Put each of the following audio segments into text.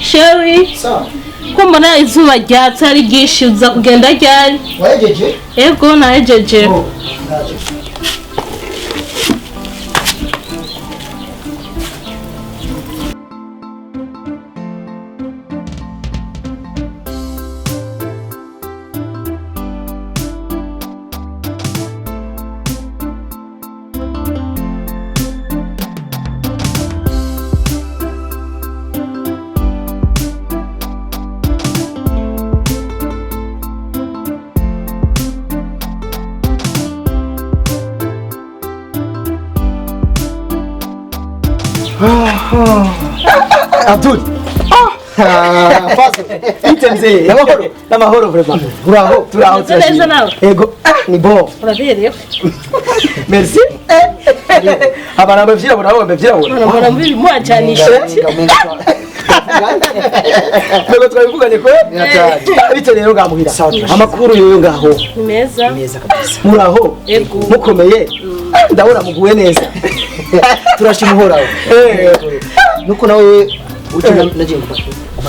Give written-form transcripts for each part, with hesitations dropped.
Chéri, Sawa. ko mbona izuba ryatse ari ryinshi, uza kugenda ryari? Wahejeje? Ego, nahejeje. Oh, ndaje. Abdul. Ah, Fazo. Bite mzee. Namahoro. Namahoro vraiment. Uraho. Turaho. Umeze neza Turashimye. nawe? Ego. Ah, ni bon. Uraberewe. Merci. Abana bavyirabura nabo bavyirabura. Mbona mbona mbiri muhacanisha. Mbego twabivuganye ko? Bite rero ngamuhira. Sawa, turashimye. Amakuru yoyo ngaho. Ni meza. Neza kabisa. Muraho. Ego. Mukomeye. Ndabona muguwe neza. Turashima Uhoraho. Eh. Nuko nawe uje nagiye ngo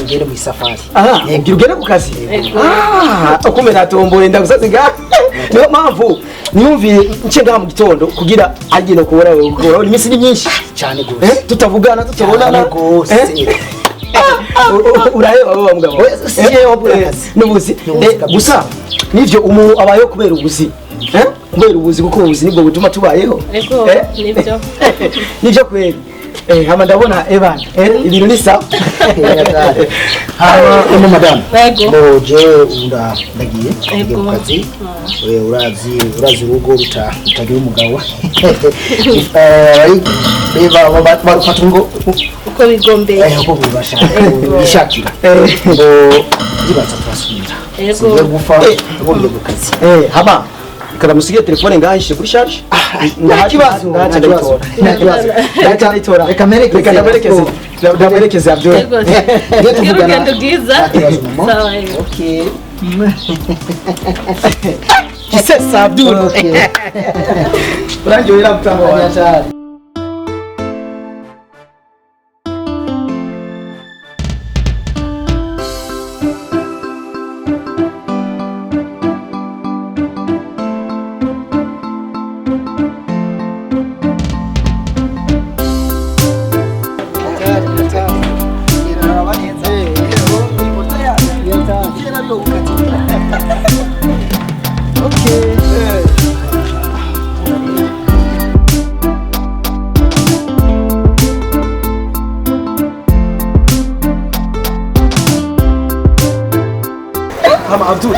ngende mu isafari. Aha, ngira ugende ku kazi. Ego. Ah, ukumbe natomboye ndagusaze ngaha. Niyo mpamvu niyumviye nce ngaha mu gitondo kugira agenda kubona wewe, kuko urabona iminsi ni myinshi. Cyane gose. Eh, tutavugana tutabonana. Cyane gose. Eh? Uraheba wowe mugabo. Oya, si jewe wabura akazi. N'ubuzi. N'ubuzi Eh, kabisa. gusa nivyo umuntu abayeho kubera ubuzi. Eh? Kubera ubuzi, kuko ubuzi nibwo butuma tubayeho. Ego, Eh? nibyo. Nivyo kweli. Eh, hama ndabona Evan. Eh, ibintu ni sawa. Hama ino madame. Ego. Bo je unda ndagiye ngiye ku Ego. kazi. We urazi urugo rutagira umugabo. Eh, bari barufata ngo Uko bigombeye. eh uko bibashaka bishakira. Eh. Ngo ndibaza turasubira. Ego. Singiye gupfa ngo ngiye ku kazi. Eh, hama karamusigiye telefone ngaha ishe kuri charge. Nta kibazo, nta kibazo. Nta kibazo. Ndaca ndayitora. Reka mperekeze. Reka ndaberekeze. Ndaberekeze Abdul. Ego. Ngiye Gira tuvugana. urugendo rwiza. Nta kibazo mama. Sawa, ego. Okay. Kisesa Abdul. Okay. Urangyohera mutama wanjye. Cyane. Hama Abdul,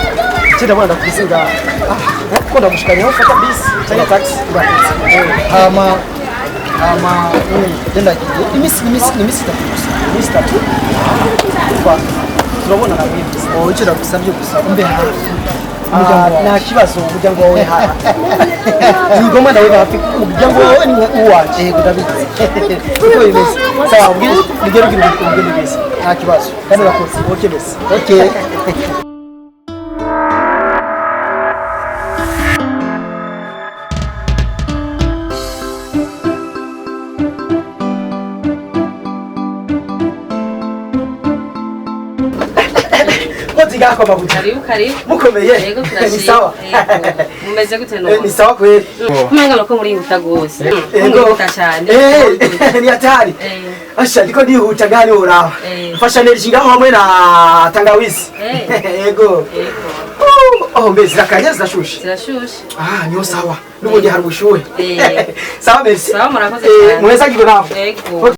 nce ndabona ndakuze ngaha. Ah, ko ndagushikanye aho ufata bisi cyangwa taxi. Hama je ndagiye imisi 3 gusa. Imisi 3. Kuva turabona na mwebwe. Oh, icyo ndagusabye gusa umbe hafi. Ah, nta kibazo, umuryango wawe hafi. Ni ngombwa ndawe hafi, umuryango wawe ni uwanje. Yego ndabizi. Uko bimeze. Sawa, ubwire ugere ugira ubwire bimeze. Nta kibazo. Kandi urakoze. Okay, bese. Okay. Kozi ngaha kwa mabuja. Karibu karibu. Mukomeye. Yego turashimye. Ni sawa. Yego. Mumeze gute Eh, none? ni sawa kweli. Kumenga nuko murihuta gose. Yego. Murihuta cyane. Eh, ni hatari. Eh. Asha ndiko ndihuta ngaha niho uraba. Eh. Mfasha nerji ngaho hamwe na tangawizi. Eh. Yego. Yego. Oh, mbe zirakanye zirashushe. Zirashushe. Ah, niho sawa. N'ubundi hari ubushuhe. Eh. Sawa merci. Sawa, murakoze Eh, cyane. muheza kigo nawe. Yego.